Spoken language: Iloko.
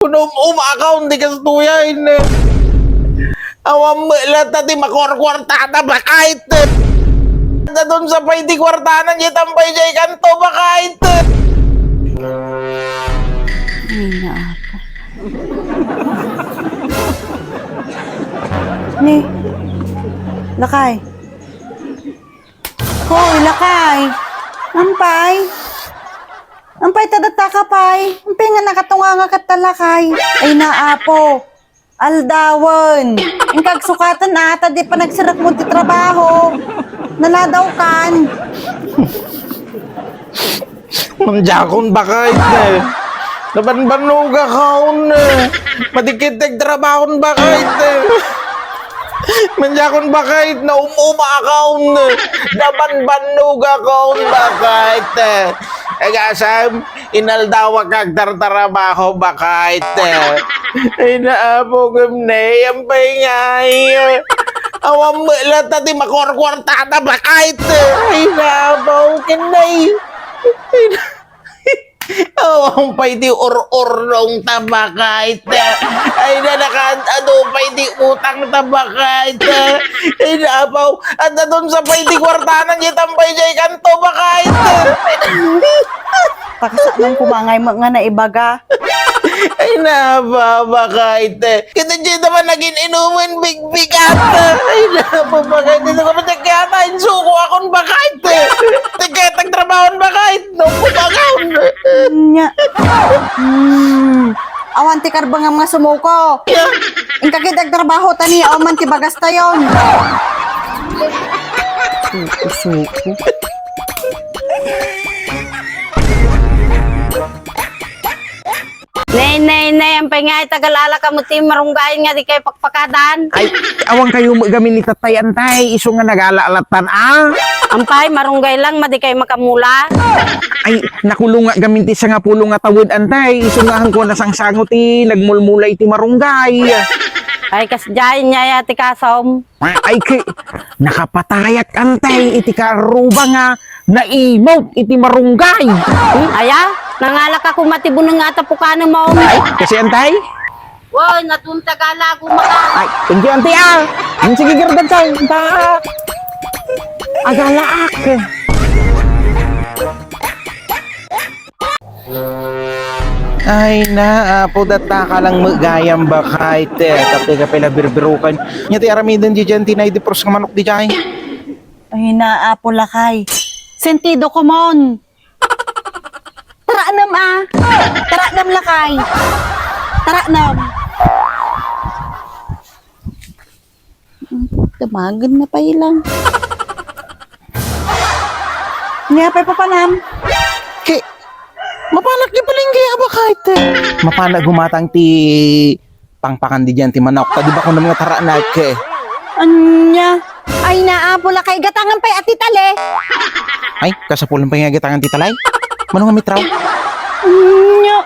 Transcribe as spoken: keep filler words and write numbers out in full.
Kuno um-, umakaon ti kastoy, ay, ne. Awan met latta ti makuarkuartata, bakait. Dadun sa pay ti kuartana, diay tambay diay kanto, bakait. Ay, naapo. Ni, lakay. Hoy, lakay. Ampay. Ampay, tadatta ka pay. Ampay nga nakatunganga kat ta, lakay. Ay, naapo. Aldawen. Inka agsukaten, a, ta di pa nagsirekmo ti trabaho. Naladaw kan. Mandiakon, bakait, ne. Nabanbannoga kaon, ne. Madikit ti agtrabahon, bakait, ne. Mandiakon, bakait, ne. Um-, umakaon, ne. Nabanbannoga kaon, bakait, ne. Agasam, inaldawak agtartarabaho, bakait, ne. Ay, naapo, ken ne, ampay ngay. Awan met latta ti makuarkuartata, bakait. Ay, naapo, ken ne. Ay, na-, Awan pay ti ur-urnong ta, bakait. Ay, na, nakaad-adu pay ti utang ta, bakait. Ay, naapo. Adda dun sa pay ti kuartana, diay tambay diay kanto, bakait. Takasanan ko mangay nga naibaga. Ay, naapo, bakait. Kita diay naman naging inuman, bigbigat. Ay, naapo, bakait. Ito ka ba, kaya tayo, suko akong bakait. Ti ket agtrabahon, bakait. No, kumangan. Nya. Hmm. Awan ti karbengam nga sumuko. Inka ket agtrabaho ta ni, awan man ti bagas tayon. Suko, suko. Nay, nay, nay, ampay nga itagalala ka mo ti marunggay nga di kay pakpakadan. Ay, awan kayo gamin ni tatay, antay, isu nga nagala-alatan, a? Ampay, marunggay lang, madi kay makamula. Ay, nakulong nga gamin ti sangapulo nga tawed, antay, isu nga hangko nasangsango ti nagmulmula iti marunggay. Ay, kasdiay, nya ya ti kasom. Ay, ki-, nakapatayak, antay, iti karuba nga naimog iti marunggay. Hmm? Aya, nangalak ako matibuneng nga atapukanem mo. Ay, kasi, antay? Woy, natunta ka lago maka. Ay, thank you, auntie, a. Ang sige, girdan, tay. Ta-, agalaak. Ay, na, apo, datta ka lang met gayam, bakait. Tapno ka pala birbirukan. Nya ti aramiden diay, ti naidipros nga manok diay. Ay, na, apo, lakay. Sentido comon. Taranem, a. Taranem, lakay. Taranem. Damagen na pay lang. Nia pay papanam? Ki, mapanak di palengke, a, bakait. Mapanak gumatang ti pangpakan di diay ti manok. Ta di ba kuno nga taranak, e? Ania? Ay, naapo, lakay, gatangan pay a ti tali. Ay, kasapulan pay nga gatangan ti talay? Mano nga mitraw? Ania?